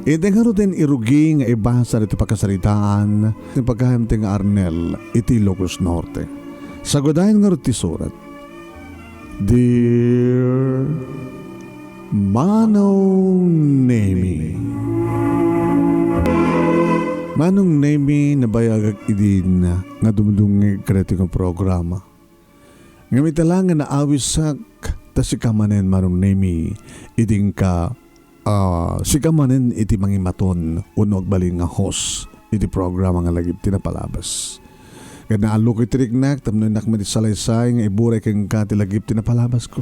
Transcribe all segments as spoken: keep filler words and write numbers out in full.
Iti ngaruden irugi nga ibasa iti pakasaritaan ti pagayam ti nga Arnel iti Ilocos Norte. Sagudayen ngarud ti surat. Dear Manong Nemi. Manong Nemi, nabayagak idin nga dumdumngeg kadaytoy nga programa. Ngem ita la nga naawisak, ta sika manen, Manong Nemi, idin ka, ah, sika manen iti mangimaton wenno agbalin nga host iti programa nga Lagip ti Napalabas. Ket naallukoy ti riknak tapno innak met iti salaysay nga iburay kenka ti lagip ti napalabasko.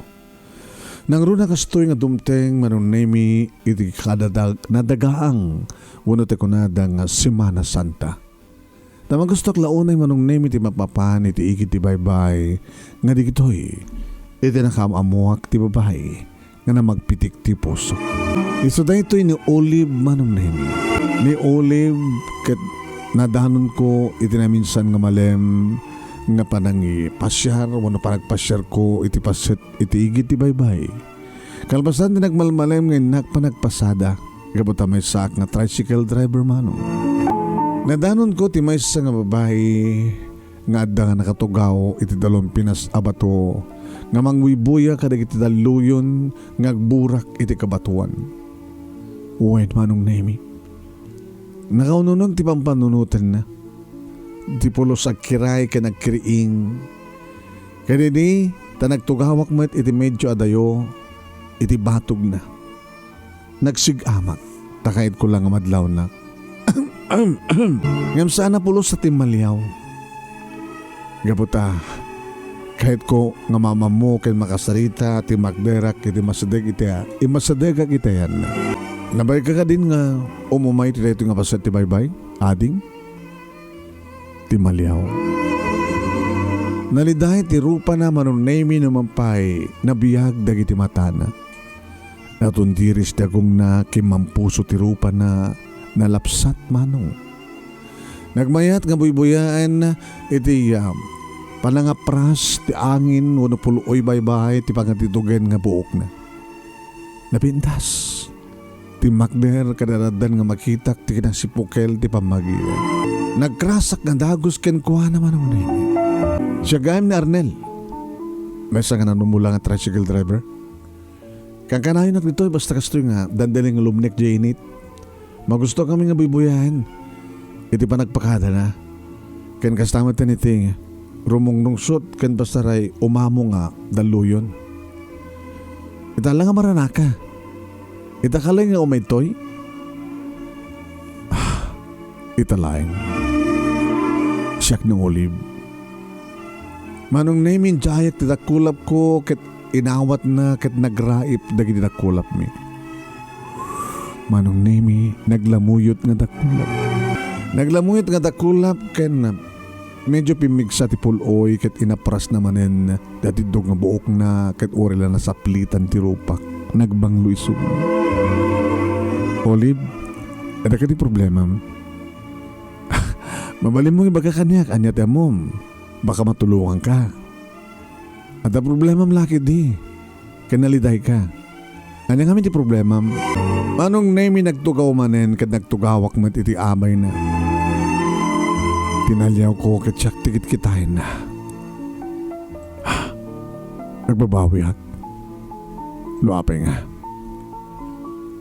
Nangruna kastoy nga dumteng, Manong Nemi, iti kadadag-, nadagaang wenno ti kunada nga Semana Santa. Ta magustuak la unay, Manong Nemi, ti mapapan iti igid ti baybay nga dagitoy iti nakaam-ammoak ti babai nga namagpitik ti puso. Isu daytoy ni Olive, Manong Nemi. Ni Olive ket nadanonko iti naminsan nga malem nga panangipasiar wenno panagpasiarko iti paset iti igid ti baybay. Kalpasan ti nagmalmalem nga innak panagpasada, gapu ta maysaak nga tricycle driver, Manong. Nadanonko ti maysa nga babai nga adda nga nakatugaw iti dalunpinas a bato nga mangbuybuya kadagiti dalluyon nga agburak iti kabatoan. Wen, Manong Nemi, nakaununeg ti pampanunotenna. Ti pulos agkiray ken agkiriing. Ket idi ta nagtugawak met iti medio a dayo iti batogna, nagsig-amak ta kayatko la nga madlawnak. Ngem saan a pulos a timmaliaw. Gapu ta, kayatko nga mamammo ken makasarita ti makderak iti masideg iti a-, immasidegak iti ayanna. Nabayag ka kadin nga umumay ti daytoy nga paset ti baybay, ading? Timmaliaw. Naliday ti rupana, Manong Nemi, no man pay nabiag dagiti matana. Natundiris ti agongna, kimmampuso ti rupana, nalapsat, Manong. Nagmayat nga buybuyaen iti, ah, panangapras ti angin wenno pul-oy baybay ti pangatitugen nga buokna. Napintas ti makder ket addan nga makitak ti kinasipukel ti pammagina. Nagkrasak nga dagus kenkuana, Manong Nemi. Siak gayam ni Arnel, maysa nga nanumula nga tricycle driver. Kankanayonak ditoy basta kastoy nga dandani nga lumnek diay init. Magusto kami nga buybuyaen iti panagpakadana. Ken kasta met iti rumungrungsot ken basta ray umamo nga dalluyon. Ita la nga maranaka. Ita kali nga umaytoy? Ah, ita laeng. Siak ni Olive. Manong Nemi, indiayak ti dakulapko ket inawatna ket nagraip dagiti dakulapmi. Manong Nemi, naglamuyot nga dakulap. Naglamuyot nga dakulap ken medio pimmigsa ti pul-oy ket inaprasna manen ti atiddog nga buokna ket uray la nasaplitan ti rupak. Nagbanglo isuna. Olive, adda kadi problemam? Mabalinmo ibaga kaniak ania ti ammom. Baka matulonganka. Adda problemam la ketdi. Ken nalidayka. Ania ngamin ti problemam? Manong Nemi, nagtugaw manen ket nagtugawak met iti abayna. Tinaliawko ket siak ti kitkitaenna. Nagbabawiak. No apay nga,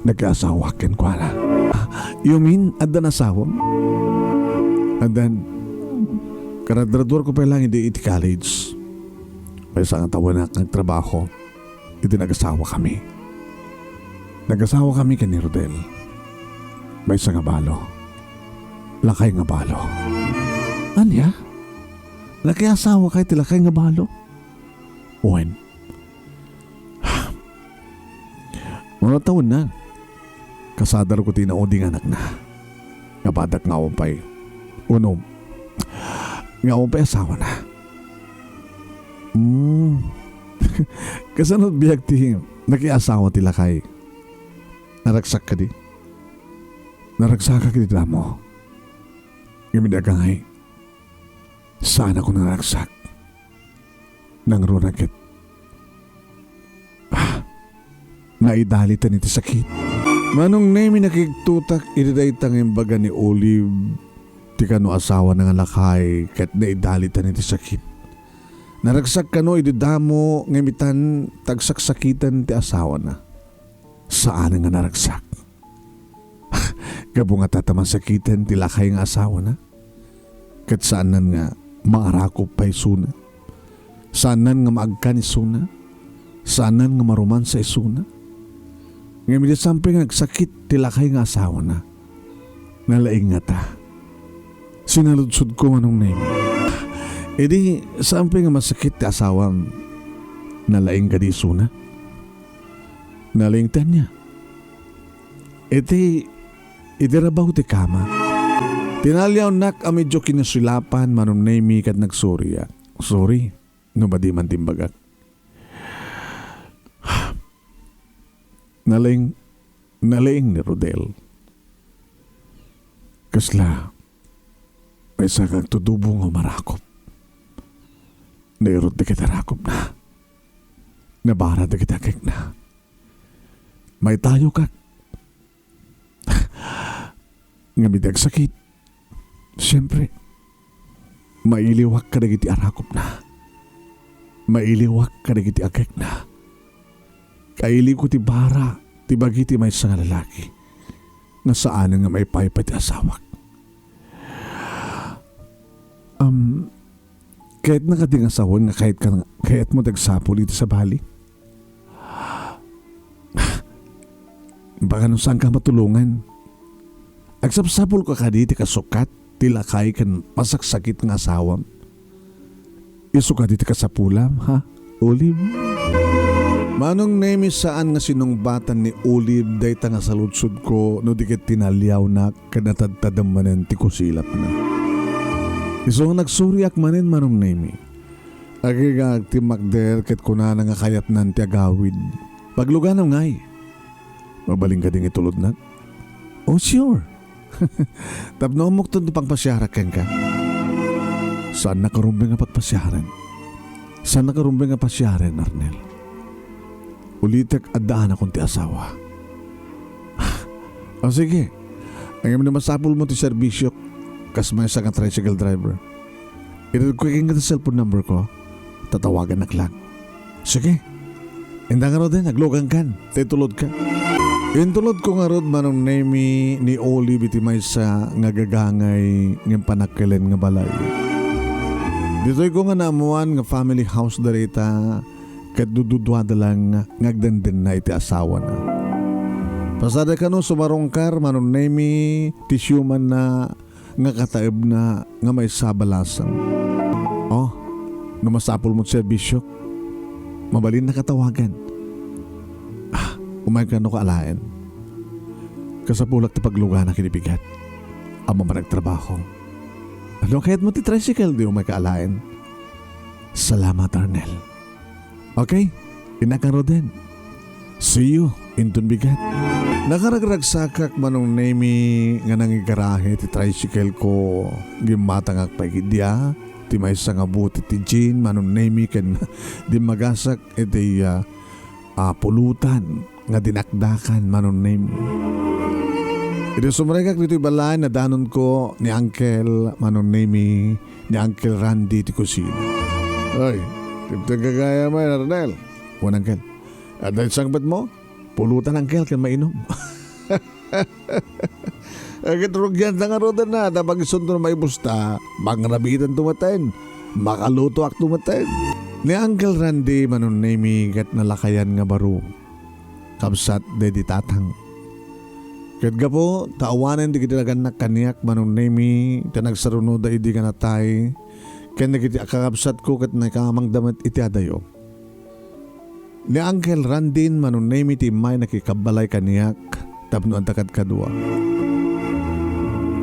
nakiasawak kenkuana. You mean, addan asawam? And then, karadradorko pay lang idi iti college. Maysa nga tawenak nga agtrabaho idi nagasawakami. Nagasawakami ken ni Rodel. Maysa nga balo. Lakay nga balo. Ania? Nakiasawaka iti lakay nga balo? Wen. Mano tawenna? Kasadar ko ti naudi nga anakna. Nga badak nga awan pay. Uno, nga awan pay asawana. Hmm. Kasano biag ti nakiasawa ti lakay? Naragsak kadi? Naragsakak iti damo. Ngem idi agangay, saan a ko naragsak. Nangruna ket, ah, naidaliten iti sakit. Manong Nemi, nakigtotak iti dayta nga imbaga ni Olive ti kano asawana nga lakay ket naidalitan iti sakit. Naragsak kano idi damo nga imitan ta agsaksakiten ti asawana. Saan nga naragsak. Gapu nga tata masakiten ti lakay nga asawana. Ket saanan nga maarakop pay isuna. Saanan nga maagkan isuna. Saanan nga maromansa isuna. Ngem iti sampay nga agsakit ti lakay nga asawana, nalaing ngata. Sinaludsodko, Manong Nemi. Idi sampay nga masakit ti asawam, nalaing kadi isuna? Nalaing ti ania? Iti, iti rabaw ti kama. Tinaliawnak a medyo kinasilapan, Manong Nemi, ket nagsoriak. Sorry, no madi man ti imbagak. Nalaing, nalaing ni Rodel. Kasla, maysa nga agtutubo nga umarakop. Nairut dagiti arakopna. Nabara dagiti agekna. Maitayokak. Ngem idi agsakit, siempre, mailiwak kadagiti arakopna. Mailiwak kadagiti agekna. Kailiwko ti bara ti bagi ti maysa nga lalaki nga saanen nga maipaypay ti asawak. Am, kayatna kadi nga sawen nga kayat ka, kayatmo ti agsapul iti sabali? Baka no saanka matulongan. Agsapsapulka kadi ti kasukat ti lakay ken masaksakit nga asawam? Isu kadi ti kasapulam, ha, Olive? Manong Nemi, saan nga sinungbatan ni Olive dayta nga saludsodko no di ket tinaliawnak ket natadtadem manen ti kusilapna. Isu nga nagsoriak manen, Manong Nemi. Agingag ti makder ket kunana nga kayatnan ti agawid. Pagluganam ngay. Mabalin kadi nga itulodnak? Oh, sure. Tapno ammokton ti pagpasiarak kenka. Saannak a rumbeng a pagpasiaren. Saannak a rumbeng a pasiaren, Arnel. Ulitek, addaanakon ti asawa. O sige. Ngem no masapulmo ti serbisyok, kas maysa nga tricycle driver. Iradko kenka ti cellphone number ko. Tatawagannak lang. Sige. Inda ngaruden, aglugankan. Ta itulodka. Intulodko ngarud, Manong Nemi, ni Olive iti maysa nga gagangay ngem panakkelen nga balay. Ditoy ko nga naammoan nga family house dayta, ket dududuada lang nga agdendenna iti asawana. Pasada kano sumarungkar, Manong Nemi, ti siumanna nga kataebna nga maysa a balasang. Oh, no masapulmo ti serbisyok, mabalinnaka a tawagan. Ah, umayka no kaalaen. Kasapulak ti pagluganak iti bigat. Ammom a nagtrabaho. No kayatmo ti tricycle, di umayka alaen. Salamat, Arnel. Okay, innak ngaruden. See you inton bigat. Nakaragragsakak, Manong Nemi, nga nangigarahe ti tricycle ko. Gimmatangak pay ket dia ti maysa nga buti ti gin, Manong Nemi, ken dimmagasak iti, ah, ah, pulutan nga dinakdakan, Manong Nemi. Idi sumrekak ditoy balay, nadanonko ni Uncle, Manong Nemi, ni Uncle Randy ti kusina. Ay, tipteng ka gayam, Arnel. Wen, Uncle. Adda sangpetmo? Pulutan, Uncle, ken mainom. Ket rugianta ngaruden na, ta pag-isunto no maibusta, mangrabiitanto metten. Makalutoakto metten. Ni Uncle Randy, Manong Nemi, ket nalakayan nga baro. Kabsat daydi tatang. Ket gapu ta awanen dagiti nagannak kaniak, Manong Nemi, ta nagsarunoda idi nga natay, ken dagiti kakabsatko ket naikamangda met iti adayo. Ni Uncle Randin, Manong Nemi, ti immayna iti kabbalay kaniak tapno adda kadkadua.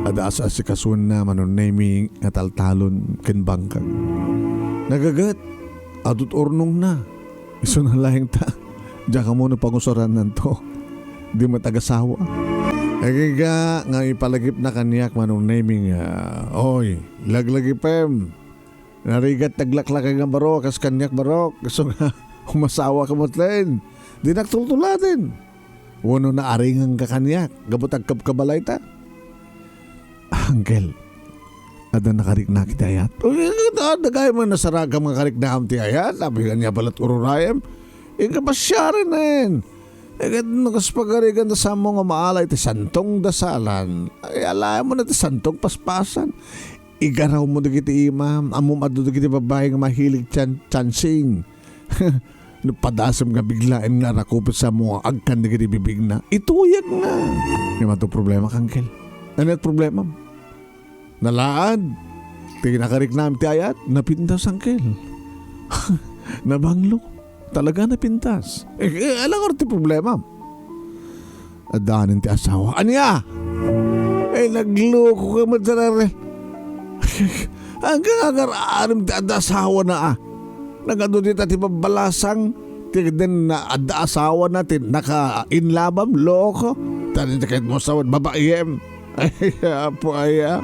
Adda as-asikasuenna, Manong Nemi, nga taltalon ken bangkag. Nagaget, adut urnongna. Isuna laeng ta, diak ammo no pangusarannanto. Di met agasawa. Agingga nga ipalagipna kaniak, Manong Nemi, nga, "Oy, laglagipem. Narigat naglaklakay nga barok, kas kaniak barok. Isu nga, umasawaka met laeng. Dinak tultuladen." Wenno naaringanka kaniak gapu ta agkabkabala ita? Angkel, adda nakariknak iti ayat? Uy, adda, adda gayam nga nasaragam nga kariknakam ti ayat, apay ania balet ururayem? Inka pasiaren. Ket no kas pagarigan ta saanmo nga maala iti santong dasalan, ay, alayem met iti santong paspasan. Igarawmo dagiti imam, ammom adu dagiti babbai nga mahilig tian-, tiansing. No padasem nga biglaen nga arakup ti saanmo nga agkan dagiti bibigna, ituyekna. Ngem adda problemak, angkel. Ania ti problemam? Nalaad ti nakariknam ti ayat, napintas, angkel. Nabanglo. Talaga napintas. Eh, eh, ala ngarud ti problemam? Addanen ti asawa. Ania? Ay, nagluko ka met, sarare. Angka nga agar-aram ti adda asawana, ah. Nagadu dita ti babbalasang, ti den na adda asawana, ti naka-inlabam, loko. Tani ti kayat mo asawa, babaiem. Ay, apo, aya.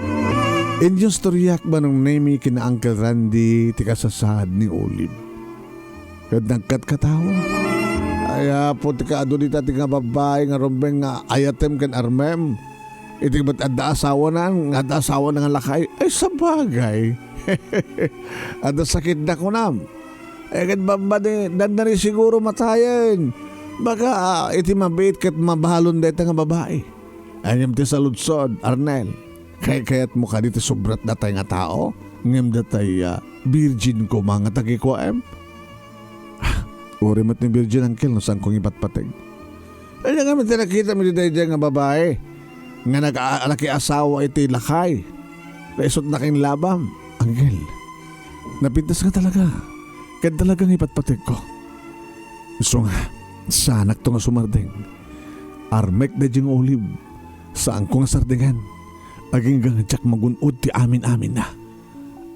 Inyustoriak, Manong Nemi, kina Uncle Randy, ti kasasaad ni Olive. Ket nagkatkatawa. Ay, apo, ti kaadu dita ti nga babbai nga rumbeng nga ayatem ken armem. Iti met adda asawana, nga adda asawana nga lakay. Ay, sabagay. Adda sakitda kunam. Eh, ket bambadi, dandani siguro matayen. Baka, ah, iti mabiit ket mabalon dayta nga babai. Aniam ti saludsod, Arnel? Kaykayatmo kadi ti sobrat datay nga tao? Ngem datay, ah, virgin koma nga tagikuaem? Uray met ni virgin, angkel, no saanko nga ipatpateg. Ania ngamin ti nakitam iti daydiay nga babai nga nag-a-, nakiasawa iti lakay? Kaisut nakainlabam, angkel. Napintas nga talaga. Ket talaga nga ipatpategko. Isu nga, saanakto nga sumardeng. Armek daydiay nga Olive. Saanko nga sardengan. Agingga nga diak magun-od ti amin-aminna.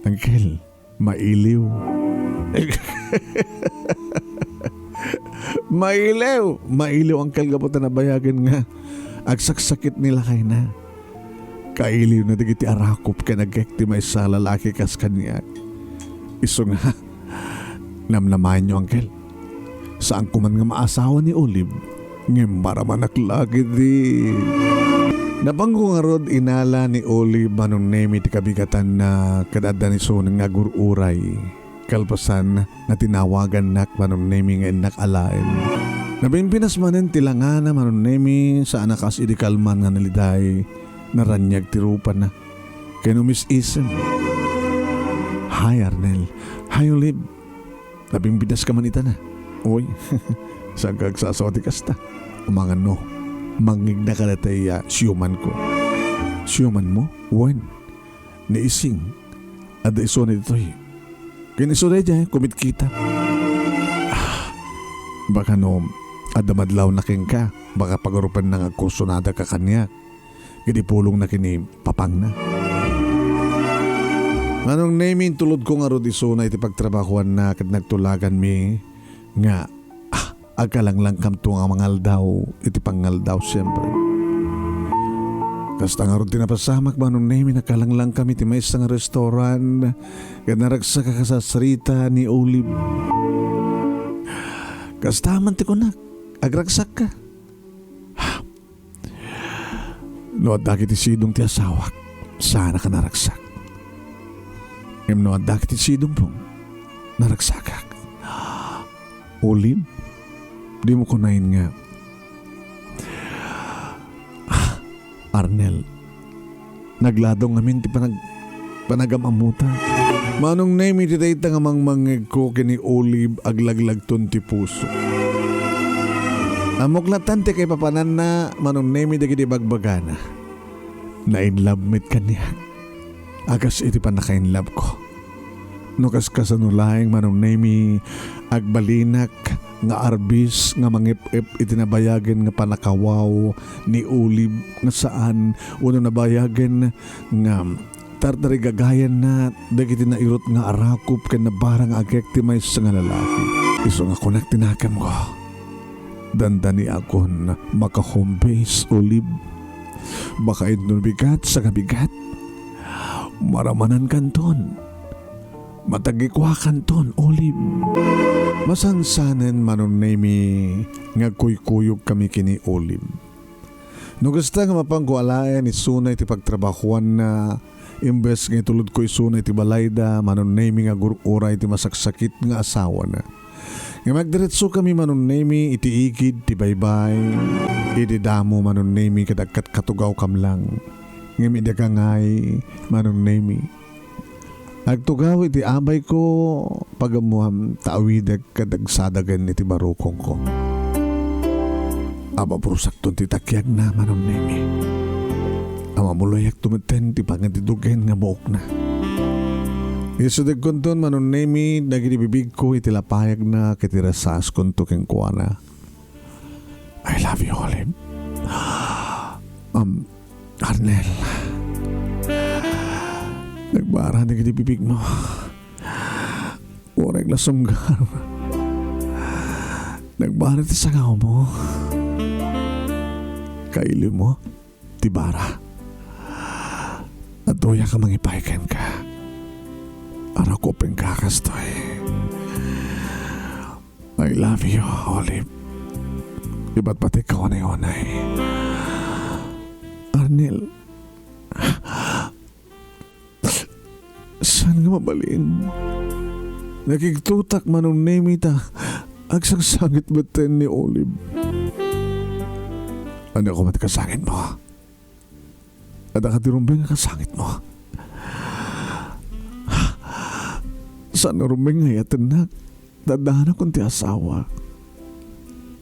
Angkel, mailiw. Mailiw! Mailiw, angkel, gapu ta nabayagen nga agsaksakit ni lakayna. Kailiwna dagiti arakup ken agek ti maysa a lalaki kas kaniak. Isu nga, namnamaenyo, angkel. Saanko man nga maasawa ni Olive, ngem maramanak la ketdi. Napanko ngarud inala ni Olive, Manong Nemi, ti kabigatanna ket adda ni Sonen nga agur-uray. Kalpasan nga tinawagannak, Manong Nemi, nga innak alaen. Napimpinas manen ti langana, Manong Nemi, saan a kas idi kalman nga naliday, naraniag ti rupana. Ken umis-isem. Hi, Arnel. Hi, Olive. Napimpitas ka man ita na. Uy, saanka agsasawa ti kasta? Amangan no, mangngegna ka daytay a siumanko. Siumanmo? Wen, ni Ising. Adda isuna ditoy. Ken isu daydiay, kumitkita. Ah, baka no, adda madlawna kenka, baka pagarupenna nga agkursunada ka kaniak. Ket ipulongna ken ni papangna. Manong Nemi, intulodko ngarud isuna iti pagtrabahoanna ket nagtulaganmi nga, ah, agkalanglangkamto nga mangaldaw iti pangaldaw, siempre. Kasta ngarud ti napasamak, Manong Nemi, nagkalanglangkam iti maysa nga restoran ket naragsak a kasasarita ni Olive. Kasta man ti kunak, agragsakka. No adda ket ti sidong ti asawak, saanak a naragsak. Ngem no adda ket ti sidong pong, naragsakak. Olive, dimo kunaen nga, ah, Arnel, nagladong ngamin ti panag-, panagam-ammota. Manong Nemi, iti dayta nga mangmangngegko ken ni Olive, aglaglagton ti puso. Ammok latta ti kaipapananna, Manong Nemi, dagiti bagbagana. Na-in love met kaniak. A kas iti pannaka-in love ko. No kaskasano laeng, Manong Nemi, agbalinak nga arbis nga mangep-ep iti nabayagen nga pannakawaw ni Olive nga saan wenno nabayagen nga tartarigagayanna dagiti nairut nga arakup ken nabarang a agek ti maysa nga lalaki. Isu nga kunak ti nakemko, dandaniakon maka-home base, Olive. Baka inton bigat sa kabigat, maramanankanton. Matagikuakanton, Olive. Masansanen, Manong Nemy, nga agkuykuyogkami ken ni Olive. No kasta nga mapanko alaen isuna iti pagtrabahoanna, imbes nga itulodko isuna iti balayda, Manong Nemy, nga agur-uray iti masaksakit nga asawana. Ngem agdiretsokami, Manong Nemy, iti igid ti baybay, idi damo, Manong Nemy, ket agkatkatugawkam lang. Ngem idi agangay, Manong Nemy, agtugaw iti abayko, pagammoam ta awidek ket agsadagen iti barukongko. Ababrusakton ti takiagna, Manong Nemy. Amamuloyakto metten ti pangididugen nga buokna. Isudegkonton, Manong Nemy, dagiti bibigko iti lapayagna ket irasaskonto kenkuana. I love you, Olive. Um, Arnel. Nagbara dagiti bibigmo. Uray la sumgar. Nagbara ti sangawmo. Kailimo ti bara. Adtoyak a mangipay kenka. Arakupenka kastoy. I love you, Olive. Ibatbatikka unay-unay. Arnel, saan nga mabalin? Nakigtotak, Manong Nemy, ta agsangsangit metten ni Olive. Ania koma ti kasangitmo? Adda kadi rumbeng a kasangitmo? Saan a rumbeng nga iyatennak? Addanakon ti asawa.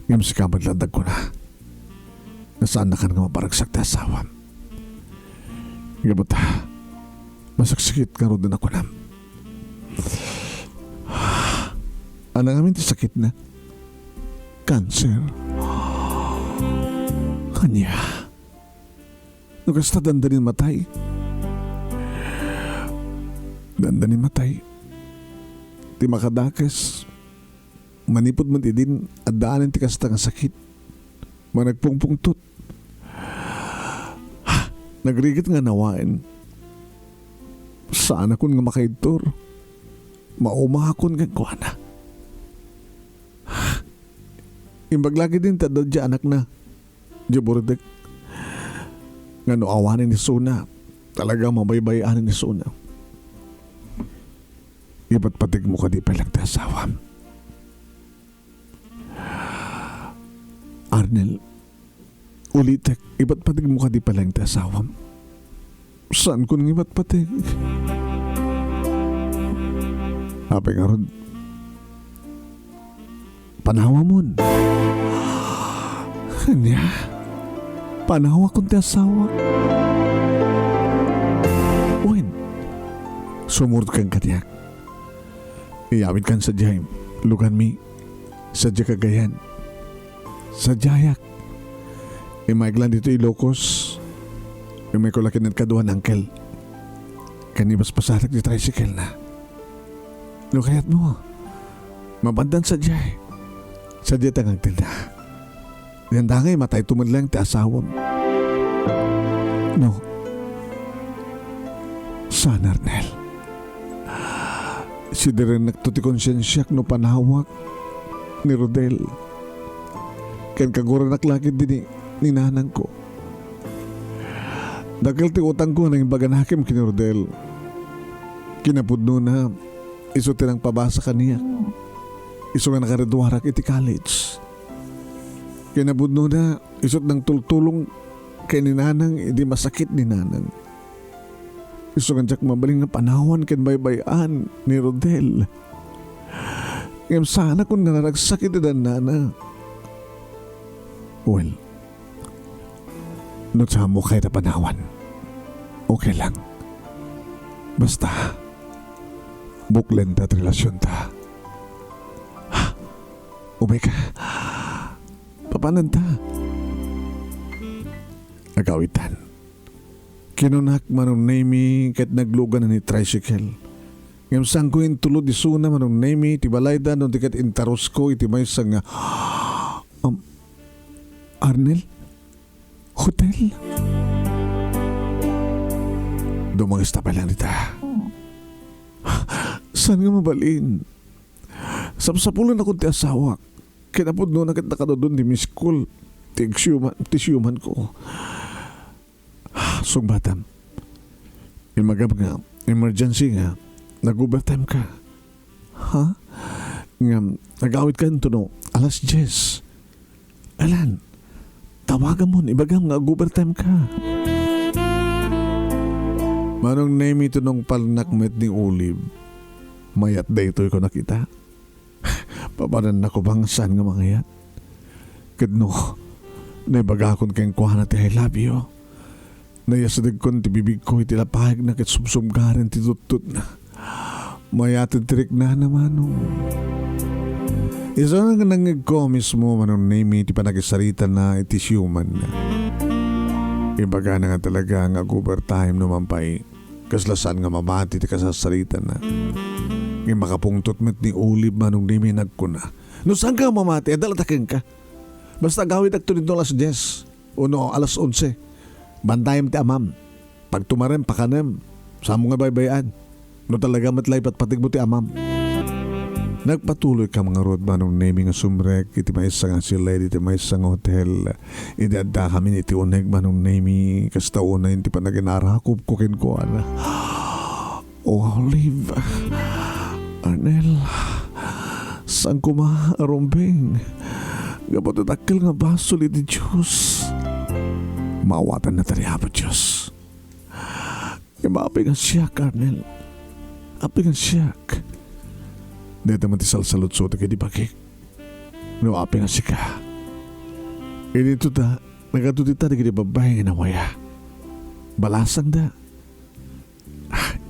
Ngem sika met la ti agkuna nga saannakan nga maparagsak ti asawam. Ngem ta, masaksakit ngaruden a kunam. Ania ngamin ti sakitna? Cancer. Ania? No kasta, dandanin matay. Dandanin matay. Ti makadakes, manipud met idin addaanen ti kasta nga sakit. Managpungpungtot. Nagrigat nga nawaen. Saanakon nga makaidtor. Maumakon kenkuana. Imbag la ketdin ti adda diay anakna. Diay burdek. Nga no awanen isuna, talaga mabaybay-anen isuna. Ipatpategmo kadi pay lang ti asawam. Arnel, ulitek, ipatpategmo kadi pay lang ti asawam. Saankon nga ipatpateg? Apay ngarud, panawamon. Ania? Panawakon ti asawa? Wen, sumurot kan kaniak. Iyawidkan sadiay luganmi, sadiay Cagayan. Sadiayak. Immayko la ditoy Ilocos. Immayko la ken kadua ni Uncle. Ken ibasbasarak ti tricycle-na. No kayatmo, mapandan sadiay. Sadiay ta nga agtinda. Diay ta nga imatayto met lang ti asawam. No. Saan, Arnel? Sidirennakto ti konsiensiak no panawak ni Rodel. Ken kagurenak la ketdi ni, ni nanangko. Dakkel ti utangko nga nangibaganakem ken ni Rodel. Kinapudnona, isu ti nangpabasa kaniak. Isu nga nakagraduarak iti college. Kinapudnona, isu ti nangtultulong ken ni nanang idi masakit ni nanang. Isu nga diak mabalin nga panawan ken baybay-an ni Rodel. Ngem saanakon nga naragsak iti dannana. Well, no saanmo kayat a panawan, okay lang. Basta, buklenta ti relasionta. Umayka. Papananta. Agawitan. Kinunak, Manong Nemy, ket naglugan ni tricycle. Ngem saanko intulod isuna, Manong Nemy, ti balayda no di ket intarusko iti maysa nga, um, Arnel? Hotel? Dumangesta pay lang dita. Saan nga mabalin? Sapsapulennakon ti asawak. Kinapudnona ket nakadudon ti miss call ti siuman, ti siumanko. Sungbatam. Imbagam nga, emergency nga, nag-overtime ka. Ha? Ngem, agawidka intono, alas diyes. Alan, tawagamon, ibagam nga ag-overtime ka. Manong Nemi, tinungpalnak met ni Olive. Mayat daytoy, kunak ita. Papananna koma nga saan nga mangayat. Ket no, naibagakon kenkuana ti I love you. Naiyasidegkon ti bibigko iti lapayagna ket sumsumgaren ti tuttotna. Mayaten ti riknana, Manong. Isuna nga nangngegko mismo, Manong Nemi, ti panagisaritana iti siumanna. Ibagana nga talaga nga ag-overtime no man pay. Kasla saan nga mamati ti kasasarita na. Ngem makapungtot met ni Olive, Manong Nemi, nagkuna, "No saan ka mamati, adda la ta kenka. Basta agawidakto dito alas diyes, wenno alas onse. Bantayem ti amam. Pagtumarem, pakanem. Saanmo nga baybay-an. No talaga met la ipatpategmo ti amam." Nagpatuloyka ngarud, Manong Nemi, nga sumrek iti maysa nga silid iti maysa nga hotel. Idi addakamin iti uneg, Manong Nemi, kasta unay ti panaginarakopko kenkuana. Oh, Olive. Arnel, saan koma a rumbeng? Gapu ta dakkel nga basol iti Dios. Maawatanna ti Apo Dios. Ngem apay nga siak, Arnel? Apay nga siak? Dayta met ti salsalutsotek iti bagik. No apay nga sika? Ininto ta, nagadu dita dagiti babbai nga nawaya. Balasangda.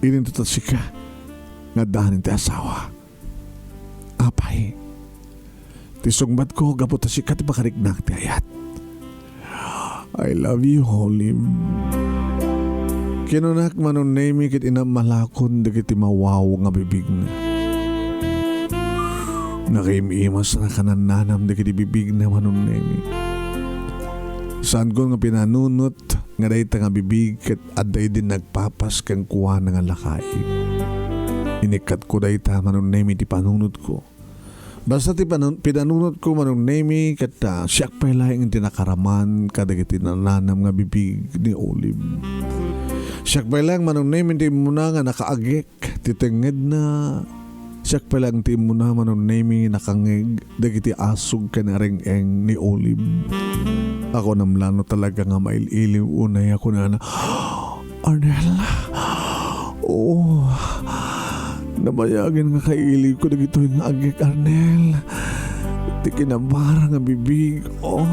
Ininto ta sika, nga addanen ti asawa. Apay, ti sungbatko gapu ta sika ti pakariknak ti ayat. I love you, Olive. Kinunak, Manong Nemi, ket inammalakon dagiti mawaw nga bibigna. Nakaim-imas a nakanannanam dagiti bibigna, Manong Nemi. Saanko nga pinanunot nga dayta nga bibig ket adda idi nagpapas kenkuana nga lakay. Inikkatko dayta, Manong Nemi, ti panunotko. Basta ti panu-, pinanunotko, Manong Nemi, ket, ah, siak pay laeng ti nakaraman kadagiti nananam nga bibig ni Olive. Siak pay laeng, Manong Nemi, ti immuna nga nakaagek ti tengngedna. Siak pay laeng ti immuna, Manong Nemi, nakangngeg dagiti asug ken areng-eng ni Olive. Akunam la no talaga nga mail-iliw unay a kunana, "Arnel, oh, nabayagen nga kailiwko dagitoy nga agek, Arnel. Ti kinabara nga bibig, oh,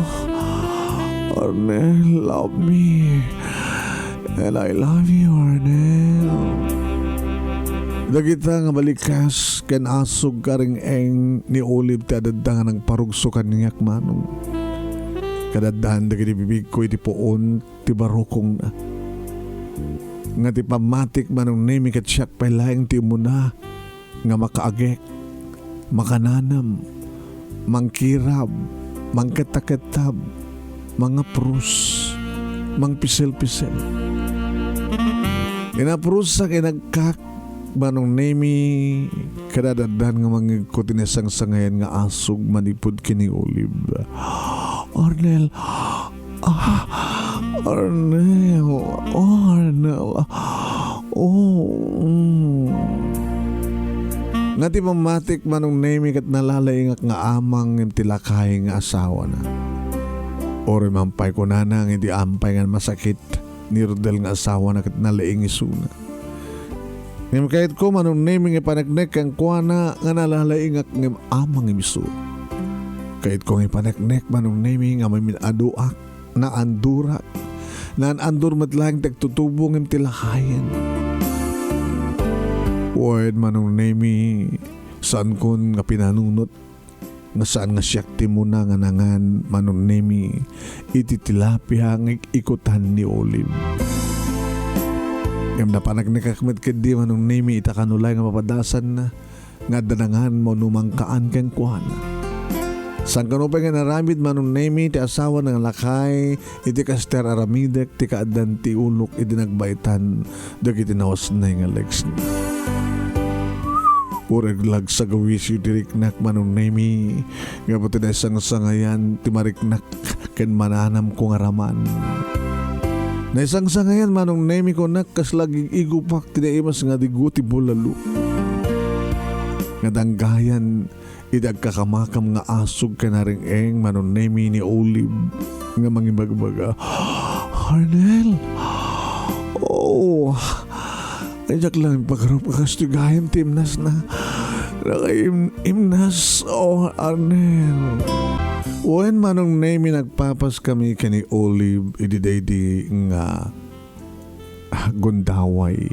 Arnel, love me." And I love you, Arnel. Dagita nga balikas ken asug ken areng-eng ni Olive ti adda nga nagparugso kaniak, Manong. Kadaddaan dagiti bibigko iti puon ti barukongna. Nga ti pammatik, Manong Nemi, ket siak pay laeng ti umuna nga makaagek, makananam, mangkirab, mangketakettab, mangaprus, mangpiselpisel. Inaprusak, inagkak, Manong Nemi, kadadaddan nga mangngegko ti naisangsangayan nga asug manipud ken ni Olive. Arnel, Ah, Arnel. Oh, Arnel. Oh, mm. Nga ti mammatik, Manong Nemi, ket nalalaingak nga amang ngem ti lakay nga asawana. Uray man pay kunana nga idi ampay nga masakit ni Rodel nga asawana ket nalaing isuna. Ngem kayatko, Manong Nemi, nga ipaneknek kenkuana nga nalalaingak ngem amang isu. Kayatko nga ipaneknek, Manong Nemi, nga mamin-aduak, naandurak, naan-andur met laeng ti agtutubo ngem ti lakayen. Wen, Manong Nemi, saankon nga pinanunot nga saan nga siak ti umuna nga nangan, Manong Nemi, iti tilapia nga ik-ikutan ni Olive. Ngem napaneknekak met ketdi, Manong Nemi, ita kano laeng nga papadasanna nga adda nangan wenno mangkaan kenkuana. Saan kano pay nga inaramid, Manong Nemi, ti asawana nga lakay iti kas ti ar-aramidek ti kaaddan ti ulok idi nagbaetan dagiti nawasnay nga leksna. Uray la agsagawisiyo ti riknak, Manong Nemi, gapu ti naisangsangayan ti mariknak ken mananamko nga raman. Naisangsangayan, Manong Nemi, kunak, kasla agig-igupak ti naimas nga digo ti bulalo. Nga danggayan iti agkakamakam nga asug ken areng-eng, Manong Nemi, ni Olive nga mangibagbaga, "Arnel! Oh, diak lang ipagarup a kastoy gayam ti imnasna. Nakaim-, imnas, oh, Arnel." Wen, Manong Nemi, nagpapas kami ken ni Olive idi daydi nga gundaway.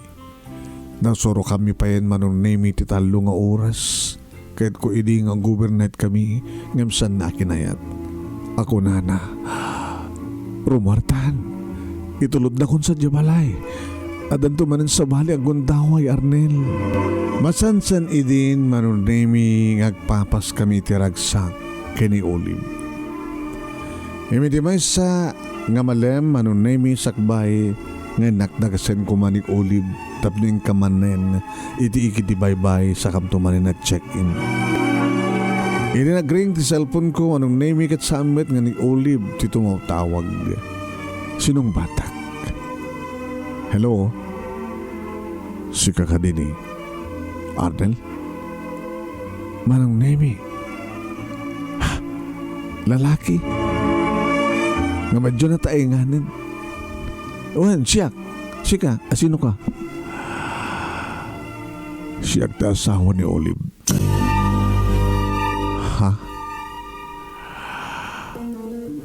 Nasurokanmi payen, Manong Nemi, ti tallo nga oras. Kayatko idi nga overnight kami, ngem saanna a kinayat. A kunana, "Rumuartan, itulodnakon sadiay balay. Addanto manen sabali a gundaway, Arnel." Masansan idin, Manong Nemi, nga agpapas kami iti ragsak ken ni Olive. Ngem iti maysa nga malem, Manong Nemi, sakbay nga innak dagasen koma ni Olive tapno inka manen iti igid ti baybay, sakamto manen nag-check-in. Idi nag-ring ti cellphone-ko, Manong Nemi, ket saan met nga ni Olive ti tumawtawag. Sinungbatak. "Hello? Sika kadi ni Arnel?" "Manong Nemi." "Ha? Lalaki? Nga medyo nataenganen." "Wen, siak. Sika, asino ka?" "Siak ti asawa ni Olive." "Ha?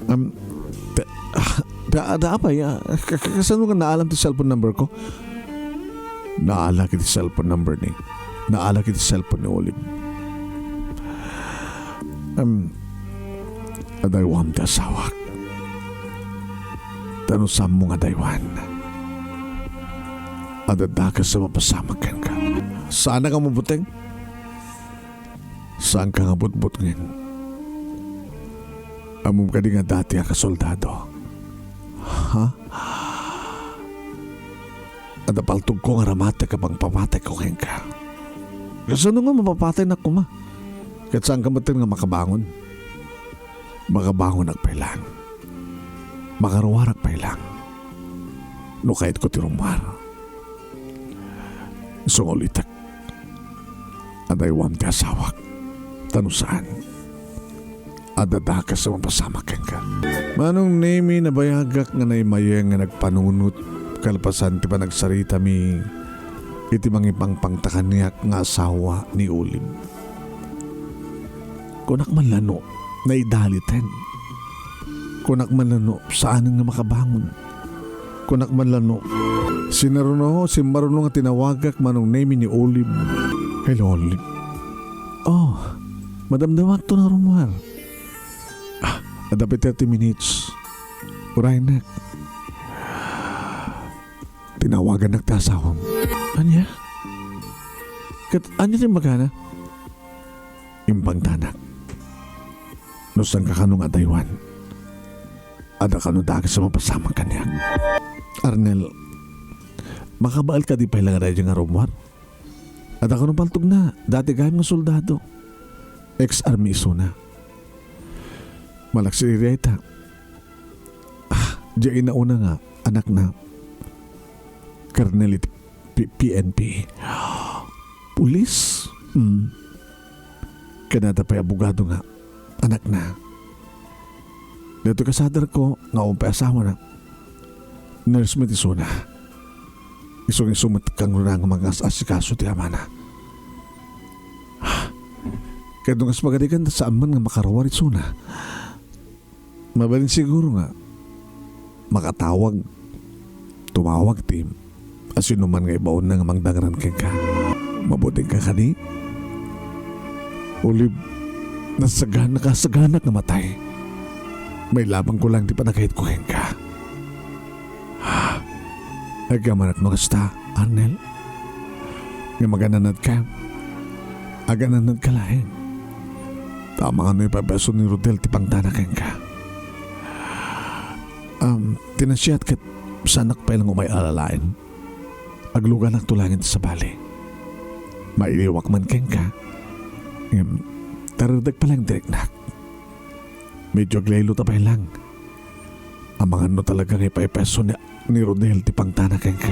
Um, ta, ta, ta, apay, ah, ka, ka, kasano nga naalam ti cellphone number ko?" Naalak iti cellphone number ni, naalak iti cellphone ni Olive. "Em, adaywam ti asawak. Ta no saanmo nga adaywan, adda dakes a mapasamak kenka." "Saanak a mabuteng? Saanka nga butbutngen? Ammom kadi nga dati a kasoldado?" "Ha? Adda paltogko nga aramatek a pangpapatayko kenka." "Kasano nga mapapataynak koma? Ket saanka metten nga makabangon?" "Makabangonak pay lang. Makaruarak pay lang. No kayatko ti rumuar. Isu nga ulitek, adaywam ti asawak. Ta no saan, adda dakes a mapasamak kenka." Manong Nemi, nabayagak nga naimayeng nga nagpanunot kalpasan ti panagsaritami iti mangipangpangta kaniak nga asawa ni Olive. Kunak man la no naidaliten. Kunak man la no saanen nga makabangon. Kunak man la no sinaruno, simmaruno nga tinawagak, Manong Nemi, ni Olive. "Hello, Olive. Oh, madamdamato nga rumuar. Ah, adda pay thirty minutes. Uraynak. Tinawagannak ti asawam." "Ania? Ket ania ti imbagana?" "Impangtanak. No saanka kano nga adaywan, adda kano dakes a mapasamak kaniak." "Arnel, makabaelka di pay la nga daydiay nga rumuar? Adda kano paltogna, dati gayam nga soldado. Ex-army isuna. Malaksid iti dayta. Ah, diay inauna nga anakna, karnel iti P-, P N P." "Pulis?" "Hmm. Ken adda pay abogado nga anakna. Daytoy kasaderko nga awan pay asawana, nurse met isuna. Isu nga isu met kangruna nga mangas-asikaso ti amana. Ket no kas-, pagarigan, ta saan man nga makaruar isuna, mabalin siguro nga makatawag, tumawag ti asinoman nga ibaonna nga mangdangran kenka. Mabutengka kadi, Olive? Nasagana-, nasaganak nga matay. Mailabangko lang ti panagayatko kenka." "Agyamanak no kasta, Arnel. Ngem agananadka. Agananadka laeng. Ta amangan no ipaipason ni Rodel ti pangtana kenka. Am, ti nasayaat ket saanak pay la nga umay-ala laeng. Agluganakto laeng iti sabali. Mailiwak man kenka. Ngem, tarardek pay lang ti riknak. Medyo aglaylo ta pay lang. Amangan no talaga nga ipaipaso ni, ni Rodel ti pangtana kenka.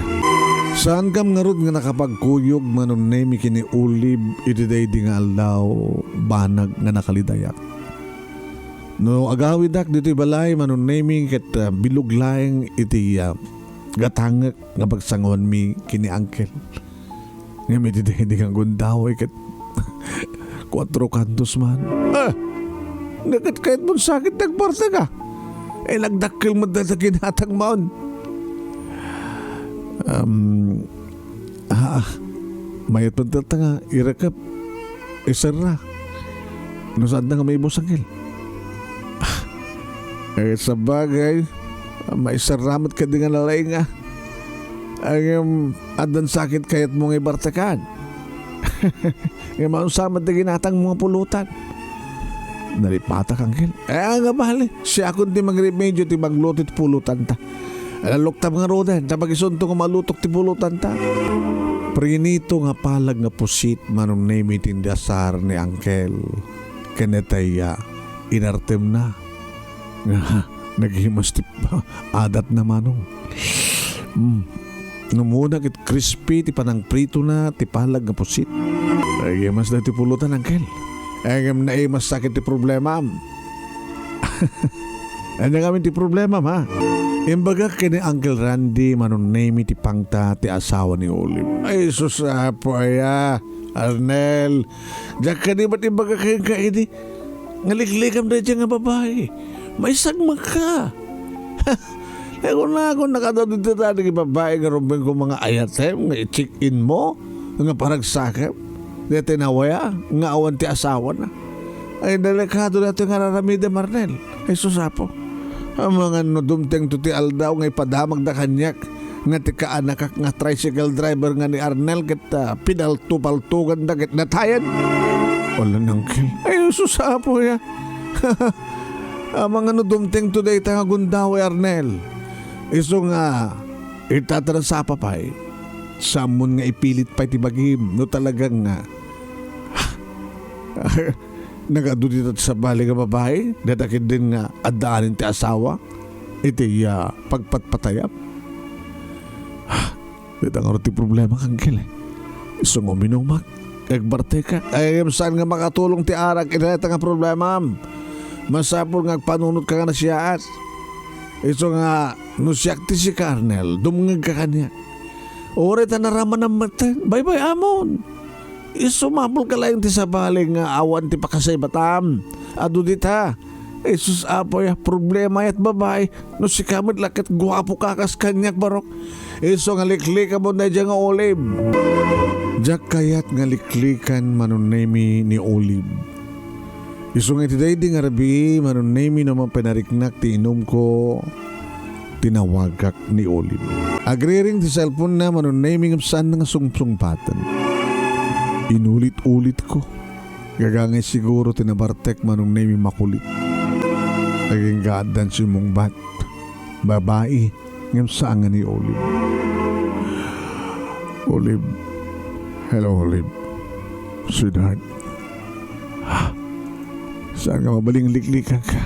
Saankam ngarud nga nakapagkuyog, Manong Nemi, ken ni Olive iti daydi nga aldaw, banag nga nakalidayak. No agawidak ditoy balay, Manong Nemi, ket, ah, bilog laeng iti, ah, gatangek nga pagsanguanmi ken ni Uncle. Ngem iti daydi nga gundaway ket kuatro kantos man. Ah! Naket kayatmon sakit ti agbartek, a? Eh, nagdakkel met dayta ginatangmon. Um, ah, ah. Mayat met dayta nga irekep. Iserra. No saanda nga maibus, Uncle? Eh, sabagay, maiserra met kadi nga nalaing, a. Ngem, addan sakit kayatmo nga ibartekan? Ngem, unsa met ti ginatangmo nga pulutan? Nalipatak, Uncle. Eh, nga bale, siakon ti mangremedio ti magluto ti pulutanta. Laluktab ngaruden, ta makisunto nga malutok ti pulutanta. Prinito nga palag nga pusit, Manong Nemi, ti indasaar ni Uncle. Ken dayta, inartemna. Nga, nagimas ti adatna, Manong. Mm. Umuna ket crispy ti panangpritona ti palag nga pusit. Nagimas dayta ti pulutan, Uncle. Ngem naimas sakit ti problemam. Ania ngamin ti problemam, a? Imbagak ken ni Uncle Randy, Manong Nemi, ti pangta ti asawa ni Olive. Ay, sus, Apo, aya, Arnel. Diak kadi met imbagak kenka idi nga liklikam daydiay nga babai. Maisagmakka. Ay, kunakon, nakadawdit ta dagiti babai nga rumbeng ko mga ayatem nga i-check-in mo nga paragsakem. Dayta nawaya nga awan ti asawana. Ay, delikado daytoy nga ar-aramidem, Arnel. Ay, sus, Apo. Amangan no dumtengto ti aldaw nga ipadamagda kaniak nga ti kaanakak nga tricycle driver nga ni Arnel ket, ah, pinalto-paltoganda ket natayen. Wala, Uncle. Ay, sus, Apo, ya. Amangan no dumtengto dayta nga gundaway, Arnel. Isu nga, ita ta nasapa pay. Sammon nga ipilit pay ti bagim no talagang nga nagadu dita ti sabali nga babai, dayta ketdin nga addaanen ti asawa iti, ah, pagpatpatayam. Dayta ngarud ti problemak, Uncle, eh. Isu nga uminumak, agbartekak. Ay, saan nga makatulong ti arak iti dayta nga problemam? Masapul nga agpanunotka nga nasayaat. Isu nga, no siak ti sika, Arnel, dumngegka kaniak. Uray ta naramanam metten, baybay-amon. Isu mapulka laeng ti sabali nga awan ti pakasaibatam. Adu dita. Ay, sus, Apo, ya, problema yat babai. No sika met la ket guapoka kas kaniak, barok. Isu nga liklikamon daydiay nga Olive. Diak kayat nga liklikan, Manong Nemi, ni Olive. Isu nga iti daydi nga rabii, Manong Nemi, no mapinariknak ti inumko, tinawagak ni Olive. Agriring ti cellphone-na, Manong Nemi, ngem saan nga sungsungbaten. Inulit-ulitko. Gagangay siguro ti nabartek, Manong Nemi, makulit. Agingga addan simmungbat. Babai, ngem saan nga ni Olive. Olive. Hello, Olive. Sweetheart. Saan nga mabalin nga liklikanka?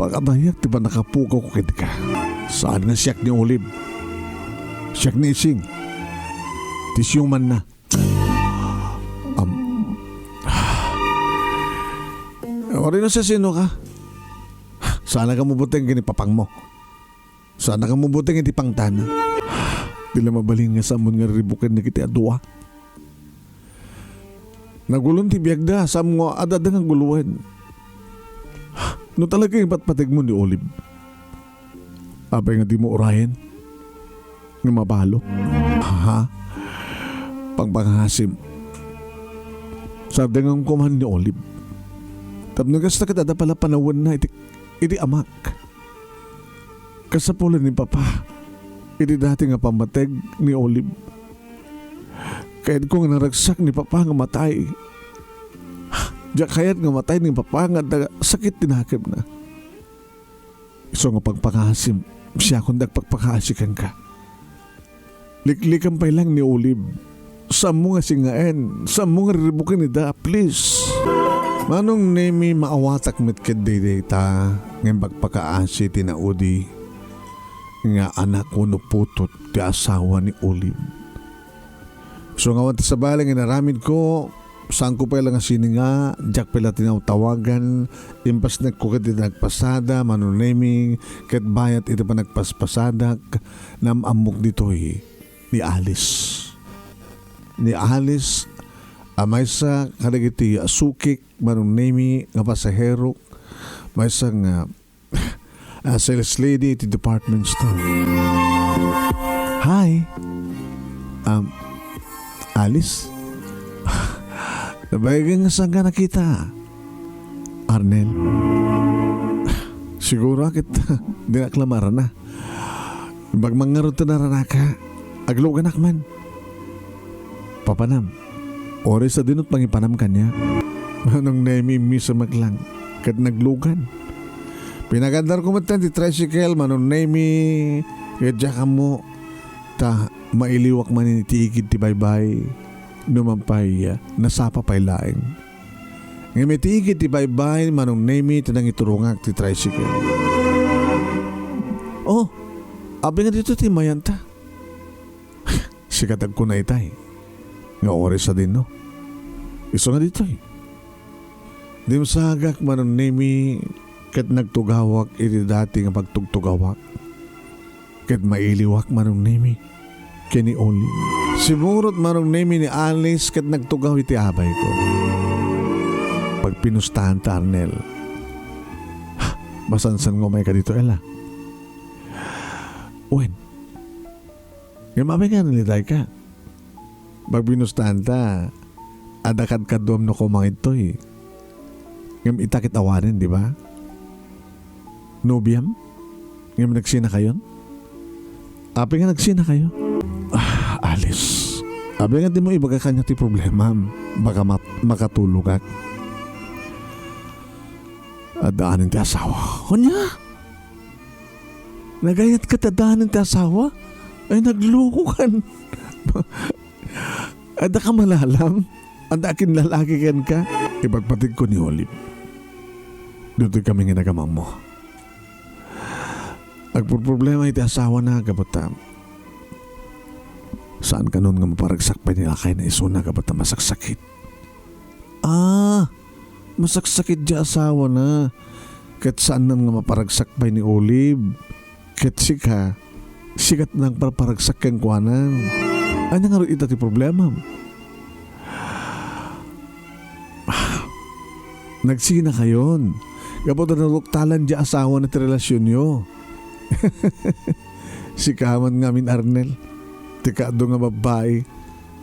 Pakadayak ti pannakapukaw ko kenka. Saan nga siak ni Olive? Siak ni Ising. Ti siumanna. Am, Orino, sasino ka? Saan ka mabuteng ken ni papangmo? Saan ka mabuteng iti pangtana? Di la mabalin nga sammon nga riribuken dagiti a dua. Nagulon ti biagda, sammon nga adda nga guloen. No talaga ipatpategmo ni Olive, apay nga dimo urayen nga mabalo? Ha? Pangpangasim. Sardenganko man ni Olive. Tapno kasta ket adda pala panawenna iti, iti amak. Kasapulan ni Papa iti dati nga pammateg ni Olive. Kayatko nga naragsak ni Papa nga matay. Diak kayat nga matay ni Papa nga adda sakit ti nakemna. Isu nga pagpakasim, siakon ti agpakpakaasi kenka. Liklikan pay lang ni Olive. Saanmo nga singaen? Saanmo nga riribuken ida? Please. Manong Nemi, maawatak met ket dayta, ngem pakpakaasi ti naudi nga anak wenno putod ti asawa ni Olive. So, nga awan ti sabali nga inaramidko, saanko pay la nga sininga, diak pay la tinawtawagan, impasnekko ket iti nagpasada, Manong Nemi, ket bayat iti panagpaspasadak, naam-ammok ditoy ni Alice. Ni Alice, a maysa kadagiti sukik, Manong Nemi, nga pasaherok, maysa nga, ah, sales lady iti department store. Hi. Um, Alice? Nabayagen nga saanka nakita, Arnel? Siguro ket dinak la marana. Imbag man ngarud ta naranaka, agluganak man. Papanam. Uray sadino ti pangipanam kaniak. Manong Nemi, immisemek lang ket naglugan. Pinagandarko met ti tricycle, Manong Nemi, ket diak ammo ta mailiwak manen iti igid ti baybay. Nupay, ah, nasapa pay laeng. Ngem iti igid ti baybay, Manong Nemi, ti nangiturongak ti tricycle. Oh, apay nga ditoy ti immay-anta? Sika ti agkuna itay nga uray sadino. Isu nga ditoy. Dimsagak, Manong Nemi, ket nagtugawak iti dati nga pagtugtugawak. Ket mailiwak, Manong Nemi, ken ni Oli. Simurot, Manong Nemi, ni Alice ket nagtugaw iti abayko. Pagpinustaanta, Arnel. Masansan nga umayka ditoy, Ella. Wen. Ngem apay nga nalitayka? Pagbinustaanta, adda kadkaduam no koma ditoy. Ngem ita ket awanen, di ba? Nobiam? Ngem nagsinakayon? Apay nga nagsinakayo? Ah, Alice. Apay nga dimo ibaga kaniak ti problemam? Baka mat-, makatulogak. Addaanen ti asawa. Ania? Nagayatka ti addaanen ti asawa? Ay, naglokokan. Adda ka malalam? Adda akin lalaki kenka? Ipagpatigko ni Olive. Ditoy kami nga nagamammo. Agpurproblema iti asawana, gapu ta saan kanon nga maparagsak pay ni lakayna isuna, gapu ta masaksakit. Ah, masaksakit ti asawana. Ket saan nga maparagsak pay ni Olive. Ket sika, sika ti nangparparagsak kenkuana. Ania ngarud ita ti problemam? Nagsinakayon. Gapu ta naruktalan ti asawana ti relasionyo. Sika man ngamin, Arnel, ti kaadu nga babbai.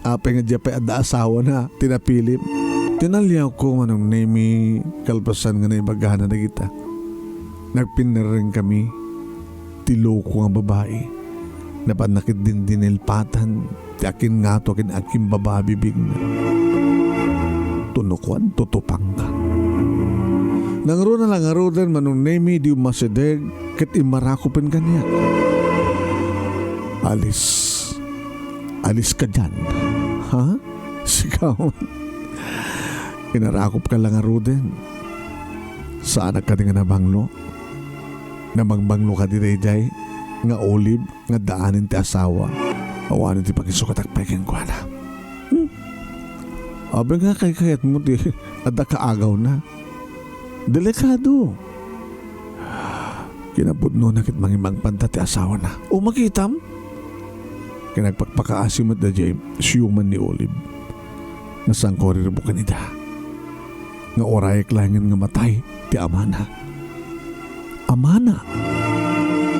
Apay nga diak pay adda asawana ti napilim? Tinaliawko, Manong Nemi, kalpasan nga naibagana dagita. Nagpinnerreng kami ti loko nga babai. Napanna ket dindinilpatan ti akin ngato ken akin baba bibigna. Tunukuan, tutupangka. Nangruna la ngaruden, Manong Nemi, di umasideg ket immarakupen kaniak. Alice. Alice ka dian. Ha? Sika man. Inarakupka la ngaruden. Saanak kadi nga nabanglo? Nabangbanglo kadi daydiay nga Olive nga addaanen ti asawa? Awanen ti pakisukatak pay kenkuana. Hmm? Apay nga kaykayatmo ti adda kaagawna? Delikado. Kinapudnona ket mangimangpanta ti asawana. O, makitam? Ket nagpakpakaasi met daydiay siuman ni Olive nga saanko riribuken ida. Nga urayek laengen nga matay ti amana. Amana?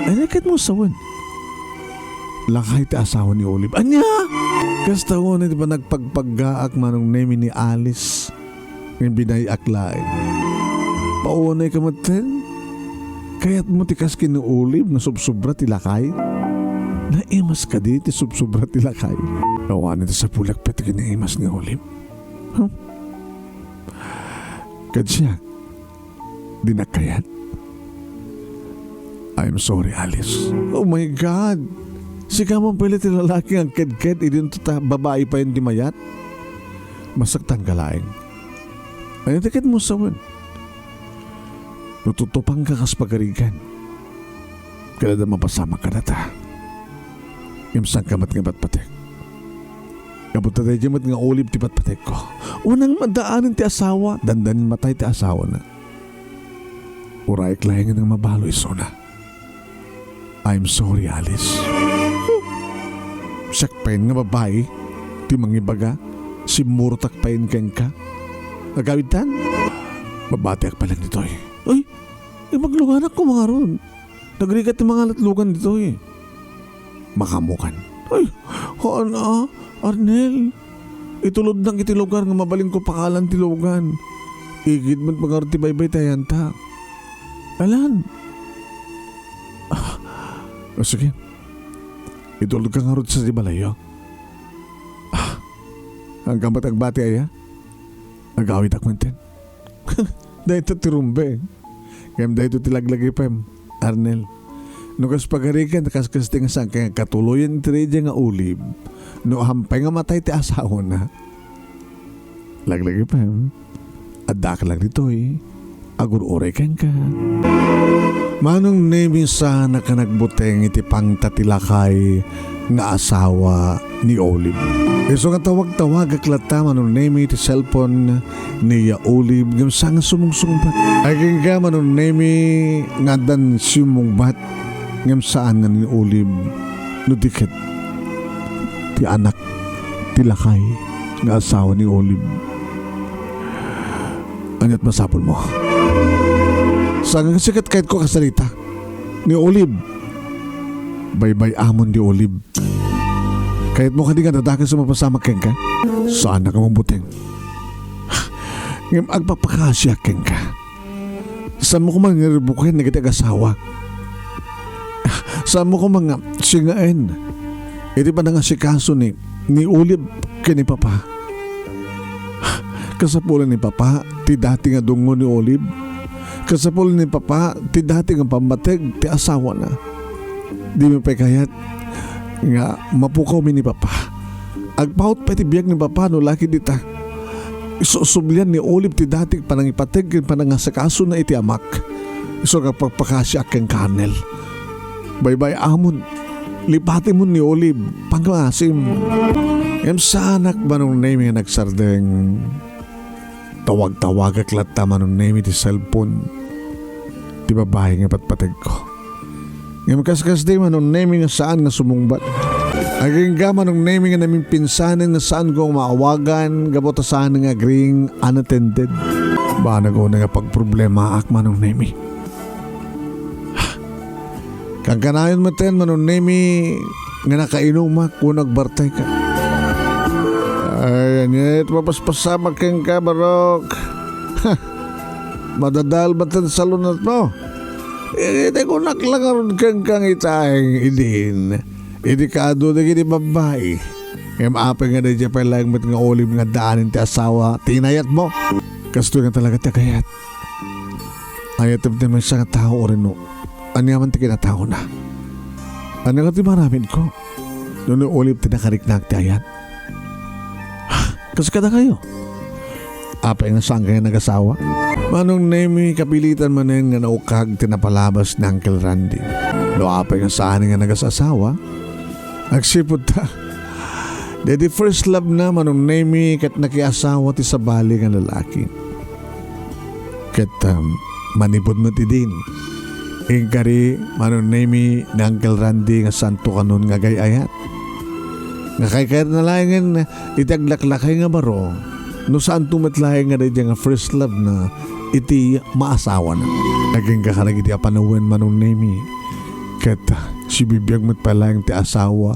Ania ket mo sawen? Lakay ti asawa ni Olive. Ania? Kasta unay ti panagpagpaggaak, Manong Nemi, ni Alice. Ngem binay-ak laeng. Paunay ka metten? Kayatmo ti kas ken ni Olive nga subsobra ti lakay? Naimas kadi ti subsobra ti lakay? Awanen ti sapulak pay ti kinaimas ni Olive. Huh? Ket siak, dinak kayat. I'm sorry, Alice. Oh my God! Sika man pay ti lalaki nga agkedked, idinto ta babai payen ti mayat. Masaktanka laeng. Ania ti ket mo sawen? No tutupangka kas pagarigan, kada mapasamak kadata. Ngem saanka met nga patpatek. Gapu ta daydiay met nga ulib ti patpatekko. Unang madaanen ti asawa, dandanin matay ti asawana. Urayek laengen nga mabalo isuna. I'm sorry, Alice. Siak payen nga babai ti mangibaga, simmurotak payen kenka. Agawidtan, mabatiak pay laeng ditoy. Ay, eh, magluganak ko mangarud. Nagrigat ti mangalatlugan ditoy. Makamukan. Ay, haan a, Arnel. Itulodnak iti lugar nga mabalinko pakalan ti lugan. Igid met pangarud ti baybay ti ayantak. Alan. Ah, o sige. Itulodka ngarud sa di balayyo. Ah, agkambat agbati aya? Agawidak menten. Dayta ti rumbeng. Ngem dayta ti laglagipem, Arnel. No kas pagarigan, kaskasti nga saanka nga katuloyen iti daydiay nga ulib. No ampay nga matay ti asawana. Laglagipem, addaak lang ditoy. Agur-uray kenka. Manong Nemi, saannak a nagbuteng iti pangta ti lakay nga asawa ni Olive. Isu nga tawag-tawagak latta, Manong Nemi, iti cellphone ni ya Olive ngem saan nga sumungsungbat. Agingga, Manong Nemi, nga addan simmungbat ngem saan nga ni Olive no di ket ti anak ti lakay nga asawa ni Olive. Ania't masapulmo? Saan nga sikat kayatko a kasarita ni Olive? Baybay-amon ni Olive. Kayatmo kadi nga dadakes a mapasamak kenka? Saannak a mabuteng. Ngem agpapakasiak kenka. Saanmo koma nga ribuken dagiti agasawa. Saanmo koma nga singaen iti panangasikaso ni, ni Olive ken ni Papa. Kasapulan ni Papa ti dati nga dungngo ni Olive. Kasapulan ni Papa ti dati nga pammateg ti asawana. Dimi pay kayat nga mapukawmi ni Papa. Agpaut pay ti biag ni Papa no la ket dita. Isusublian ni Olive ti dati panangipateg ken panangasikasona iti amak. Isu nga agpakpakasiak kenka, Arnel. Baybay-amon. Lipatemon ni Olive. Pangaasim. Ngem saanak, Manong Nemi, nga nagsardeng. Tawag-tawagak latta, Manong Nemi, ti cellphone ti babai nga patpategko. Ngem kaskasdi, Manong Nemi, nga saan nga sumungbat. Agingga, Manong Nemi, nga namimpinsanen nga saanko nga maawagan gapu ta saan nga agring unattended. Banag unay nga pagproblemaak, Manong Nemi. Kankanayon metten, Manong Nemi, nga nakainumak wenno agbartayka. Ay, ania't mapaspasamak kenka, Barok? Madadael metten salunatmo. Iti kunak la ngarud kenka nga itaeng idin. Iti kaadu dagiti babbai. Ngem apay nga daydiay pay laeng met nga Olive nga addaanen ti asawa ti inayatmo? Kastoy nga talaga ti kayat. Ayatem ti maysa nga tao, Oreno. Ania man ti kinataona? Ania nga ti maaramidko? No ni Olive ti nakariknak ti ayat. Kas kadakayo. Apay nga saan kayo nagasawa? Manong Nemi, kapilitan manen nga naukag ti napalabas ni Uncle Randy. No apay nga saan nga nagasasawa, agsipud ta. Daydi first love na, Manong Nemi, ket nakiasawa ti sabali nga lalaki. Ket, um, manipud met idin, inkari, Manong Nemi, ni Uncle Randy nga saanto kanon nga agay-ayat. Nga kaykayatna laengen iti aglaklakay nga baro, no saanto met laeng nga daydiay nga first love na iti maasawana. Agingga kadagiti a panawen, Manong Nemi, ket sibibiag met pay laeng ti asawa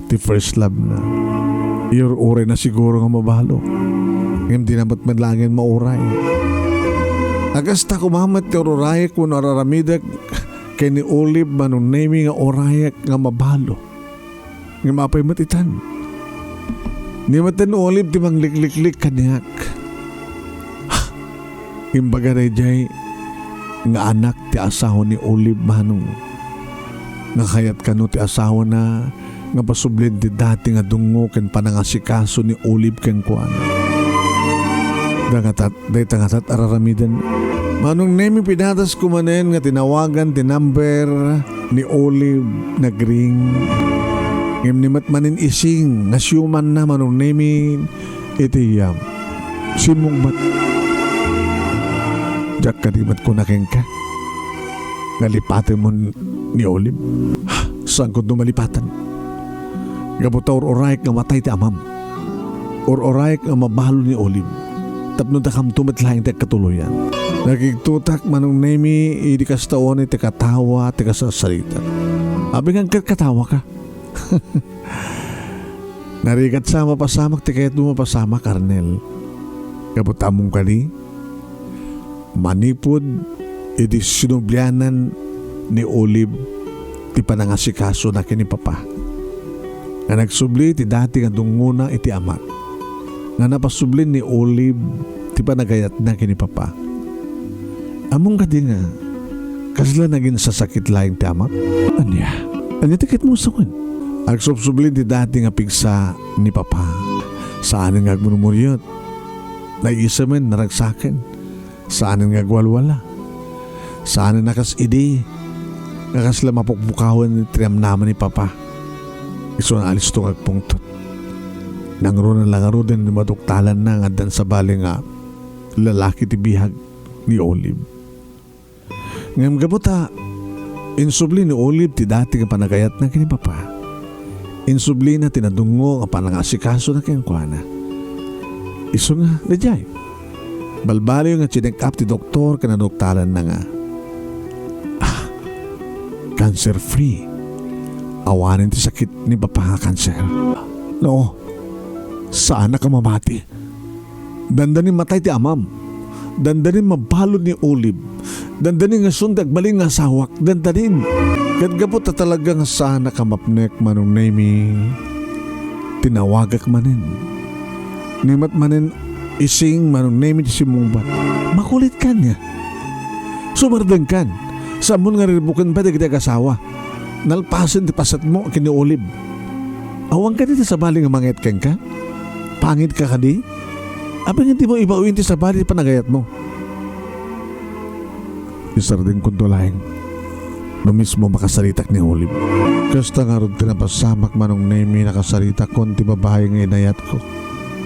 ti first love na. Iyur-uray na siguro nga mabalo. Ngem di na met man laengen mauray. Kasta koma met ti ururayek wenno araramidek ken ni Olive, Manong Nemi, nga urayek nga mabalo. Ngem apay met itan? Ni met ni Olive ti manglikliklik kaniak. Imbaga daydiay nga anak ti asawa ni Olive, Manong. nga kayat kano ti asawana nga pasublin ti dati nga dungngo ken panangasikaso ni Olive kenkuana. Dangatat, dayta ngatat araramiden. Manong Nemi, pinadasko manen nga tinawagan ti number ni Olive, nagring. Ngem ni met manen ising nga siumanna, Manong Nemi, iti iyam. Simmungbat. Diak kadi met kuna kenka nga lipatenmo ni Olive. Saanko no malipaten? Gapu ta ur-urayek nga matay ti amam. Ur-urayek nga mabalud ni Olive. Tapno dakamto met laeng ti agkatuloyan. Nakigtotak, Manong Nemi, idi kasta unay ti katawa ti kasarsarita. Apay nga agkatawaka? Narigat sa mapasamak ti kayatmo mapasamak, Arnel. Gapu ta ammom kadi, manipud idi sinublianan ni Olive ti panangasikasona ken ni Papa, nga nagsubli ti dati nga dungngona iti amak, nga napasublin ni Olive ti panagayatna ken ni Papa. Ammom kadi nga kasla naginsasakit laeng ti amak? Ania? Ania ti kayatmo a sawen? Agsubsubli ti dati nga pigsa ni Papa. Saanen nga agmurmuriot. Naisamen, naragsaken. Saanen nga agwalwala. Saanen a kas idi nga kasla mapukpukawen ti namnama ni Papa. Isu nga alisto nga agpungtot. Nangruna la ngaruden ti maduktalanna nga addan sabali nga lalaki ti biag ni Olive. Ngem gapu ta insubli ni Olive ti dati nga panagayatna ken ni Papa, insublina ti nadungngo nga panangasikasona kenkuana. Isu nga, daydiay, balbaliw nga chinek-up ti doktor ken naduktalanna nga, ah, cancer free. Awanen ti sakit ni Papa nga cancer. No, saanak a mamati. Dandanin matay ti amam. Dandanin mabalud ni Olive. Dandanin nga isun ti agbalin nga asawak. Dandanin. Ket gapu ta talaga nga saanak a mapnek, Manong Nemi, tinawagak manen. Ni met manen ising, Manong Nemi, ti simmungbat. Makulitkan nga. Sumardengkan. Saanmon nga rirbuken pay dagiti agasawa. Nalpasen ti pasetmo ken ni Olive. Awan kadi ti sabali nga mangayat kenka? Pangitka kadi? Apay nga dimo ibaw-in ti sabali ti panagayatmo? Isardengkonto laeng no mismo makasaritak ni Olive. Kasta ngarud ti napasamak, Manong Nemi, nakasaritakon ti babai nga inayatko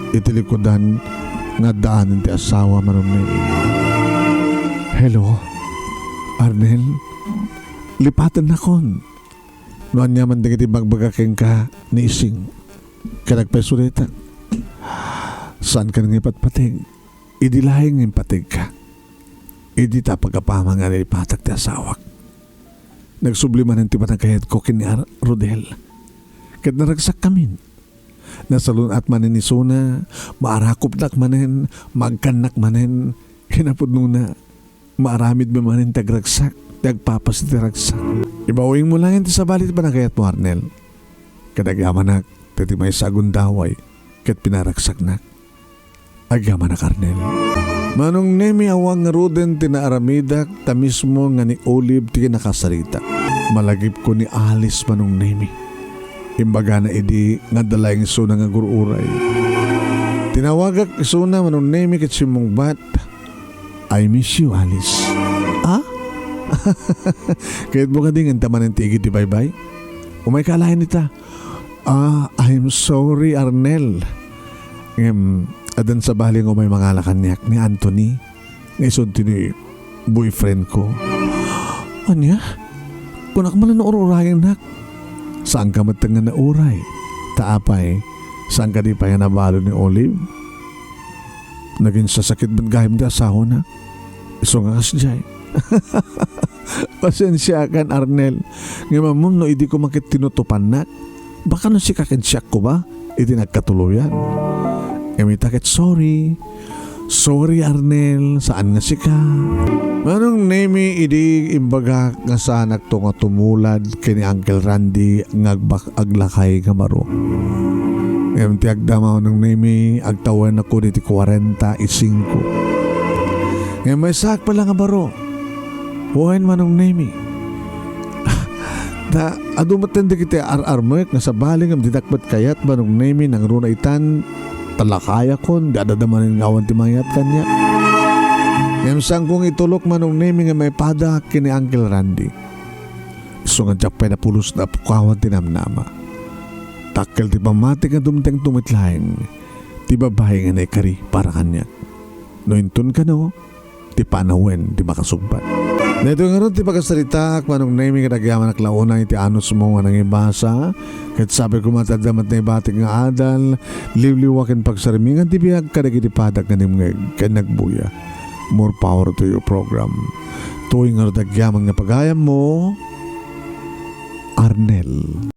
iti likudan nga addaanen ti asawa, Manong Nemi. Hello, Arnel? Lipatennakon. No ania man dagiti bagbaga kenka ni Ising, ket agpayso dayta. Saankan nga ipatpateg. Idi laeng nga impategka, idi ta apagapama nga nalipatak ti asawak. Nagsubli manen ti panagayatko ken ni Ar-, Rodel. Ket naragsakkamin. Nasalun-at manen isuna, maarakupnak manen, maagkannak manen, kinapudnona, maaramidmi manen ti agragsak, ti agpapas iti ragsak. Ibaw-inmo laeng ti sabali ti panagayatmo, Arnel. Ket agyamanak, daytoy maysa a gundaway, ket pinaragsaknak. Agyamanak, Arnel. Manong Nemi, awan ngaruden ti naaramidak, ta mismo nga ni Olive ti kinakasaritak. Malagipko ni Alice, Manong Nemi. Imbagana idi nga adda laeng isuna nga agur-uray. Tinawagak isuna, Manong Nemi, ket simmungbat, "I miss you, Alice." Ah? Kayatmo kadi nga inta manen ti igid ti baybay? Umayka alaen ita. Ah, I'm sorry, Arnel. Ngem, addan sabali nga umay mangala kaniak ni Anthony, nga isu ti boyfriend ko. Ania? Kunak man no ur-urayennak. Saanka met nga nauray. Ta apay, saan kadi pay nga nabalud ni Olive? Naginsasakit met gayam ti asawana. Isu nga kasdiay. Pasensiakan, Arnel. Ngem ammom no idi koma ket tinutopannak, baka no sika ken siakko ba iti nagkatuloyan. Ngem ita ket sorry. Sorry, Arnel, saan nga sika. Manong Nemi, idi imbagak nga saanakto nga tumulad ken ni Uncle Randy nga agbak-, aglakay nga baro. Ngem ti agdama, Manong Nemi, agtawenakon iti kuarenta y singko. Ngem maysaak pay la nga baro. Wen, Manong Nemi. Ta adu met dagiti ar-armek nga sabali ngem didak met kayat, Manong Nemy, nangruna itan, ta lakayakon, di adda manen nga awan ti mayat kaniak. Ngem saanko nga itulok, Manong Nemy, nga maipadak ken ni Uncle Randy. Isu nga diak pay napulosna a pukawan ti namnama. Dakkel ti pammati nga dumtengto met laeng ti babai nga naikari para kaniak. No inton kano, ti panawen ti makasungbat. Daytoy ngarud ti pakasaritaak, Manong Nemy, ket agyamanak la unay iti anusmo nga nangibasa, ket sapay koma ta adda met naibatik nga adal, liwliwa ken pagsarmingan ti biag kadagiti padak nga dimngeg ken nagbuya. More power to you, program. Daytoy ngarud agyamanak nga pagayammo, Arnel.